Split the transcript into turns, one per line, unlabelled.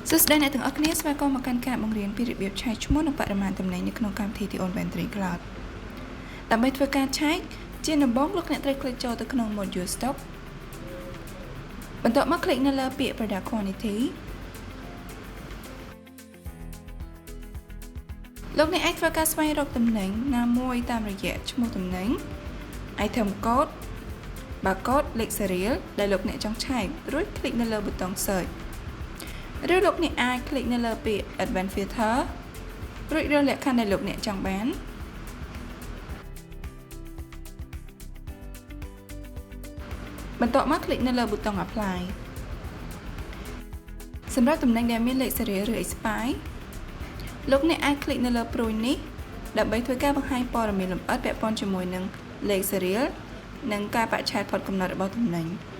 សួស្តីអ្នកទាំងអស់គ្នាស្វាគមន៍មកកាន់ការបង្រៀនពីរបៀបឆែកឈ្មោះនិងបរិមាណទំនិញនៅក្នុងកម្មវិធី The Inventory Cloud ដើម្បីធ្វើការឆែកជាដំបូងលោកអ្នកត្រូវ click ចូលទៅក្នុង Module Stock បន្ទាប់មក click នៅលើពាក្យ Product Quantity លោកអ្នកអាចធ្វើការស្វែងរកទំនិញណាមួយតាមរយៈឈ្មោះទំនិញ item code barcode លេខ serial ដែលលោកអ្នកចង់ឆែករួច click នៅលើប៊ូតុង search ឬលោកអ្នកអាច click នៅលើពាក្យ Advanced Filter រួចរើសលក្ខខណ្ឌដែលលោកអ្នកចង់បានបន្ទាប់មក click នៅលើប៊ូតុង Apply សម្រាប់ទំនិញដែលមានលេខ serial ឬ expire លោកអ្នកអាច click នៅលើព្រួញនេះដើម្បីធ្វើការបង្ហាញព័ត៌មានលម្អិតពាក់ព័ន្ធជាមួយនឹងលេខ serial និងកាលបរិច្ឆេទផុតកំណត់របស់ទំនិញ។